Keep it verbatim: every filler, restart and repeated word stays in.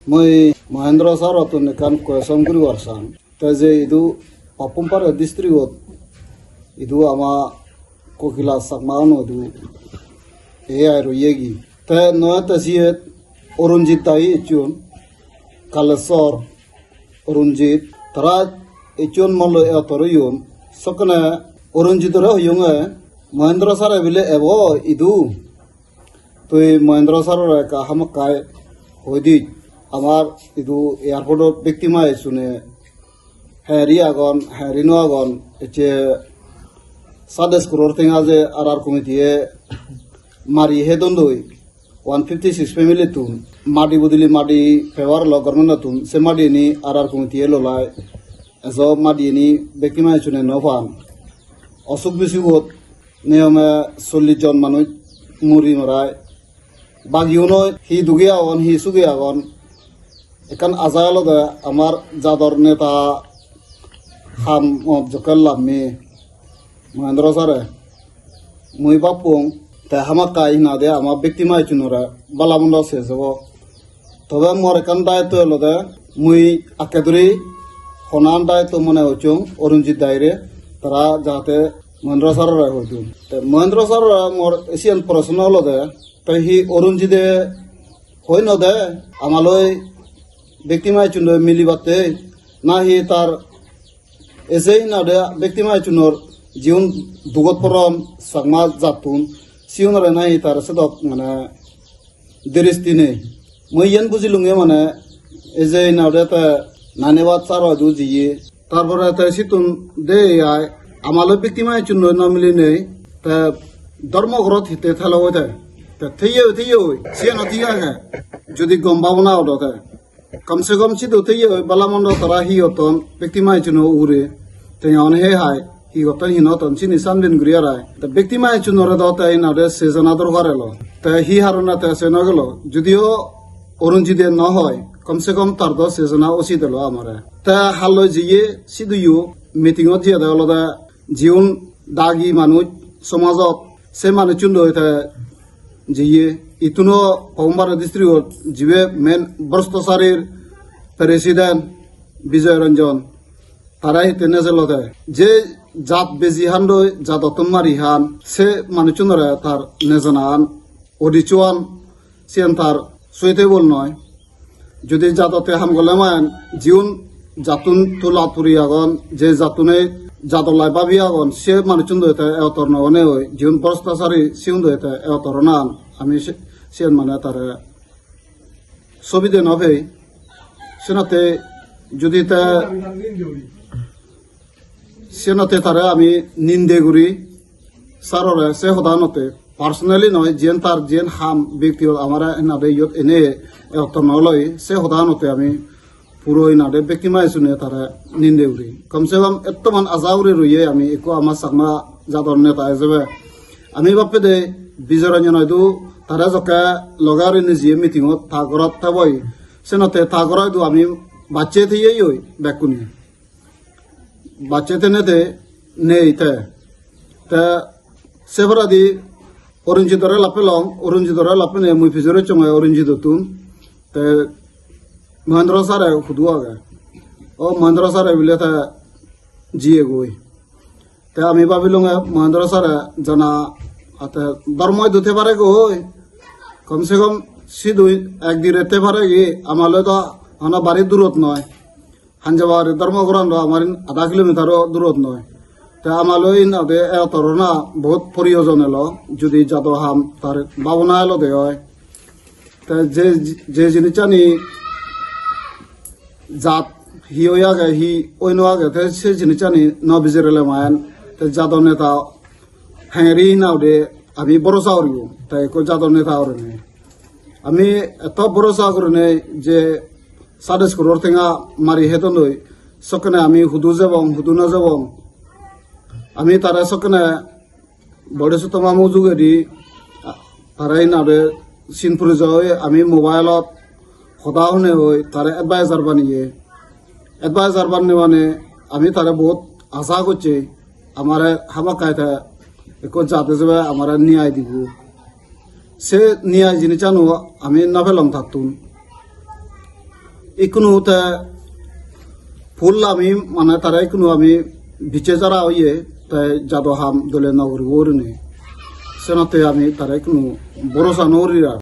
Mui Mahendra sir-ottun ekkan question guribar sang. Te je idu Papum Pare district-ot idu ama Kokila Chakma-uno idu A I royegi. Te noe te siyot Arunjit dagi ecchon, Kaleswar, Arunjit, tara ecchon mollo eotor oyon. Sokkene Arunjitore hoyonge, Mahendra sir-e bile ebo idu. Tui Mahendra sir-ore ekka hamakkai hoi di. Amar idu airport-ot victim-e sune heri agon, heri no agon, ecche sade crore tenga je R R committee-e mari hedondoi, one fifty six family-tun madi bodoli madi pebar lo government-ottun, se madiyeni R R committee-e lolai, ejo madiyeni victim-e sune no pan. Osuk bisugot niyome chollish jon manuj muri marai. Bagiuno hi dugi agon, hi sugi agon, ekkan aja olode amar jador neta hamot jokke lamme Mahendra sir-e. Mui bappong te hamakkai hinade ama victim-e ecchunore bala mondo ses obo. Tobe mor ekkan daitto olode mui akke duri honan daitto mone gocchong Arunjit daire, tara jate Mahendra sir-ore hoi dun. Te Mahendra sir-ore mor siyan proshno olode, te hi Arunjite hoi no de amaloi victim-e ecchunoi milibatte, nahi tar ese hinade victim-e ecchunor jiun dugot poron Chakma jattun, siunore nahi tar sedok mane diristi nei. Mui iyen bujilunge mane ei je hinade te Nanebad sir-o idu jiye. Tar pore te sittun de ai amaloi victim-e ecchunoi no milinei te dhormo gorot hitte thelo oide. Te theye theye oi, siyan o thik age. Jodi gom bhabona odo te. Kom se kom sidu theye oi bala mondo tara hi gotton victim-e ecchuno ugure. Te yon he hai. Hi gotton hi no gotton sini sanbin guri arai. Te victim-e ecchunore do te hinade sejana dorkar elo. Te hi harone te se no gelo. Judio Arunjite no hoi, kom se kom tar do sejana usit elo amare. Te halloi jiye siduyo meeting-ot jiyede olode jiun dagi manuj somajot se manuchun loi te jiye. Ituno Papum Pare district-ot jibe main Bhrashtacharir president Bijoy Ranjan. Tara hitte nejelode je jat beji handoi jadottun mari han se manuchunore tar nejanan odicchuan siyan tar suitable noi. Jodi jadotte ham golle man jiun jattun tula turi agon, je jattune jadolai babi agon, se manuchun do ete eotor no one oi, jiun Bhrashtachari siun do ete eotor onan ami se-, siyan mane tare sobide no pei. Senotte jodi te, senotte tare ami ninde guri, sir-ore se hodanotte, personally noi, jiyen tar jiyen ham bektigot amare hinade iyot ene eottor no loi, se hodanotte ami puro hinade bekti mane sune tare ninde guri. Kom se kom ettoman aja guri roye ami ekko ama Chakma jador neta ijebe. Ami bappede Bijoy Ranjan hoidu tare jokke loge guri nije meeting-ot ta gorot theboi. Senotte ta goro idu ami bacche theyeyoi bekkune. Bacche tenede nei te. Te se poredi Arunjitore lappelong, Arunjitore lappene mui pijore chonge Arunjitottun. Te Mahendra sir-e hudu age. O Mahendra sir-e bile te jiyegoi. Te ami babilunge Mahendra sir-e jana ate dhormo idu te paregoi. Kom se kom sidu ek dire te paregi, amaloi do hono bari durot noi. Hanjabari dhormo goran do amar in adha kilometer-o durot noi. Te amaloi in ode eotor ona bohut poriyojon elo, judi jado ham tar bhabona elode oi. Te je, je jinissani jat hi oi age, hi oi no age, te se jinissani no bijirele maen, te jado neta hengeri hina ude ami borosa guribo, te ekko jado neta gurinei. Ami eto borosa gurinei je sade crore tenga mari hedondoi, sokkene ami hudu jebong, hudu no jebong. Ami tare sokkene Bodhisotto Mamu jugedi, a, tare hinade sin purijoy oi ami mobile-ot hoda hune oi tare advisor baniye. Advisor banne mane ami tare bohut aja gocche, amare hamakkai te ekko jat ijebe amare niyai dibo. Se niyai jinissano ami no pelong tattun. Ikkunu te full ami mane tare ikkunu ami biche jara oye te jado ham dole no guribo gurinei. Senotte ami tare ikkunu borosa no gurir ar.